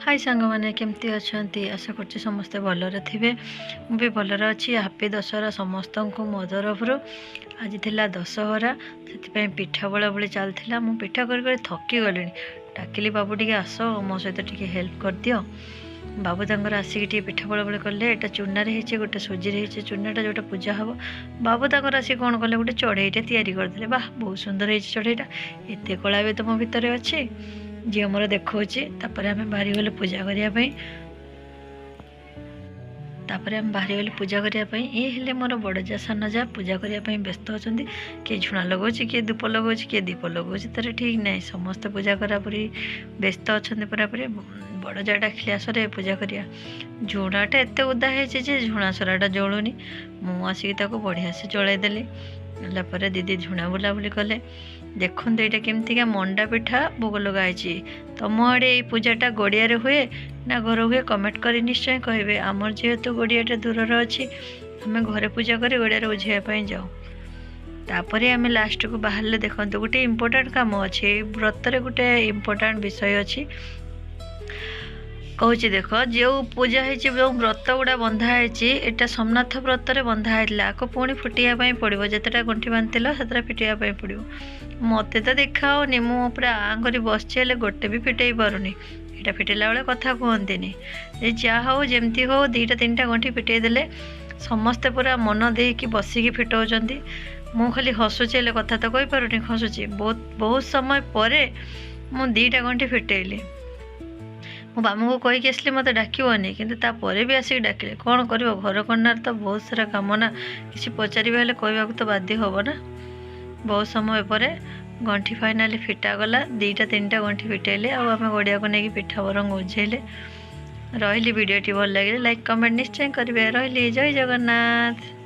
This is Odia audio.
ହାଇ ସାଙ୍ଗମାନେ, କେମିତି ଅଛନ୍ତି? ଆଶା କରୁଛି ସମସ୍ତେ ଭଲରେ ଥିବେ। ମୁଁ ବି ଭଲରେ ଅଛି। ହାପି ଦଶହରା ସମସ୍ତଙ୍କୁ ମୋ ତରଫରୁ। ଆଜି ଥିଲା ଦଶହରା, ସେଥିପାଇଁ ପିଠା ବୋଳାବୋଳି ଚାଲିଥିଲା। ମୁଁ ପିଠା କରି କରି ଥକି ଗଲିଣି। ଡାକିଲି, ବାବୁ ଟିକେ ଆସ, ମୋ ସହିତ ଟିକେ ହେଲ୍ପ କରିଦିଅ। ବାବୁ ତାଙ୍କର ଆସିକି ଟିକେ ପିଠା ବୋଳାବୋଳି କଲେ। ଏଇଟା ଚୁନାରେ ହେଇଛି, ଗୋଟେ ସୁଜିରେ ହେଇଛି। ଚୁନାଟା ଯେଉଁଟା ପୂଜା ହେବ। ବାବୁ ତାଙ୍କର ଆସିକି କ'ଣ କଲେ, ଗୋଟେ ଚଢ଼େଇଟା ତିଆରି କରିଦେଲେ। ବାহ, ବହୁତ ସୁନ୍ଦର ହେଇଛି ଚଢ଼େଇଟା। ଏତେ କଳା ବି ତୁମ ଭିତରେ ଅଛି, ଝିଅ ମୋର ଦେଖାଉଛି। ତାପରେ ଆମେ ବାହାରିଗଲୁ ପୂଜା କରିବା ପାଇଁ। ତାପରେ ଆମେ ବାହାରିଗଲୁ ପୂଜା କରିବା ପାଇଁ। ଇଏ ହେଲେ ମୋର ବଡ଼ ଯା, ସାନ ଯା ପୂଜା କରିବା ପାଇଁ ବ୍ୟସ୍ତ ଅଛନ୍ତି। କିଏ ଝୁଣା ଲଗାଉଛି, କିଏ ଧୂପ ଲଗାଉଛି, କିଏ ଦୀପ ଲଗାଉଛି, ତାର ଠିକ୍ ନାହିଁ। ସମସ୍ତେ ପୂଜା କରାପୁରି ବ୍ୟସ୍ତ ଅଛନ୍ତି ପୁରାପୁରି। ବଡ଼ ଯା ଡାକିଲେ, ଆସରେ ପୂଜା କରିବା। ଝୁଣାଟା ଏତେ ଓଦା ହେଇଛି ଯେ ଝୁଣା ସରାଟା ଜଳୁନି। ମୁଁ ଆସିକି ତାକୁ ବଢ଼ିଆ ସେ ଜଳାଇ ଦେଲି। ହେଲା ପରେ ଦିଦି ଝୁଣା ବୁଲାବୁଲି କଲେ। ଦେଖନ୍ତୁ, ଏଇଟା କେମିତିକା ମଣ୍ଡା ପିଠା ଭୋଗ ଲଗା ହେଇଛି। ତମ ଆଡ଼େ ଏଇ ପୂଜାଟା ଗଡ଼ିଆରେ ହୁଏ ନା ଘରେ ହୁଏ, କମେଣ୍ଟ କରି ନିଶ୍ଚୟ କହିବେ। ଆମର ଯେହେତୁ ଗଡ଼ିଆଟା ଦୂରରେ ଅଛି, ଆମେ ଘରେ ପୂଜା କରି ଗଡ଼ିଆରେ ଉଝେଇବା ପାଇଁ ଯାଉ। ତାପରେ ଆମେ ଲାଷ୍ଟକୁ ବାହାରିଲେ। ଦେଖନ୍ତୁ, ଗୋଟେ ଇମ୍ପୋର୍ଟାଣ୍ଟ କାମ ଅଛି ଏଇ ବ୍ରତରେ, ଗୋଟେ ଇମ୍ପୋର୍ଟାଣ୍ଟ ବିଷୟ ଅଛି, କହୁଛି। ଦେଖ, ଯେଉଁ ପୂଜା ହେଇଛି, ଯେଉଁ ବ୍ରତ ଗୁଡ଼ା ବନ୍ଧା ହେଇଛି, ଏଇଟା ସୋମନାଥ ବ୍ରତରେ ବନ୍ଧା ହେଇଥିଲା। ଆକୁ ପୁଣି ଫୁଟିବା ପାଇଁ ପଡ଼ିବ। ଯେତେଟା ଗଣ୍ଠି ବାନ୍ଧିଥିଲ, ସେତେଟା ଫିଟିବା ପାଇଁ ପଡ଼ିବ। ମୋତେ ତ ଦେଖା ହେଉନି, ମୁଁ ପୁରା ଆଁ କରି ବସିଛି, ହେଲେ ଗୋଟେ ବି ଫିଟେଇ ପାରୁନି। ଏଇଟା ଫିଟେଇଲା ବେଳେ କଥା କୁହନ୍ତିନି। ଏ ଯାହା ହଉ, ଯେମିତି ହଉ, ଦୁଇଟା ତିନିଟା ଗଣ୍ଠି ଫିଟେଇ ଦେଲେ। ସମସ୍ତେ ପୁରା ମନ ଦେଇକି ବସିକି ଫିଟଉଛନ୍ତି। ମୁଁ ଖାଲି ହସୁଛି, ହେଲେ କଥା ତ କହିପାରୁନି, ହସୁଛି। ବହୁତ ବହୁତ ସମୟ ପରେ ମୁଁ ଦୁଇଟା ଗଣ୍ଠି ଫିଟେଇଲି। ମୁଁ ବାବୁଙ୍କୁ କହିକି ଆସିଲି, ମୋତେ ଡାକିବନି, କିନ୍ତୁ ତାପରେ ବି ଆସିକି ଡାକିଲେ। କ'ଣ କରିବ, ଘର କନ୍ୟାର ତ ବହୁତ ସାରା କାମ ନା, କିଛି ପଚାରିବା ହେଲେ କହିବାକୁ ତ ବାଧ୍ୟ ହେବ ନା। ବହୁତ ସମୟ ପରେ ଗଣ୍ଠି ଫାଇନାଲି ଫିଟାଗଲା। ଦୁଇଟା ତିନିଟା ଗଣ୍ଠି ଫିଟେଇଲେ ଆଉ ଆମେ ଗଡ଼ିଆକୁ ନେଇକି ପିଠା ବରଂ ଉଝେଇଲେ। ରହିଲି। ଭିଡ଼ିଓଟି ଭଲ ଲାଗିଲେ ଲାଇକ୍, କମେଣ୍ଟ ନିଶ୍ଚୟ କରିବେ। ରହିଲି, ଜୟ ଜଗନ୍ନାଥ।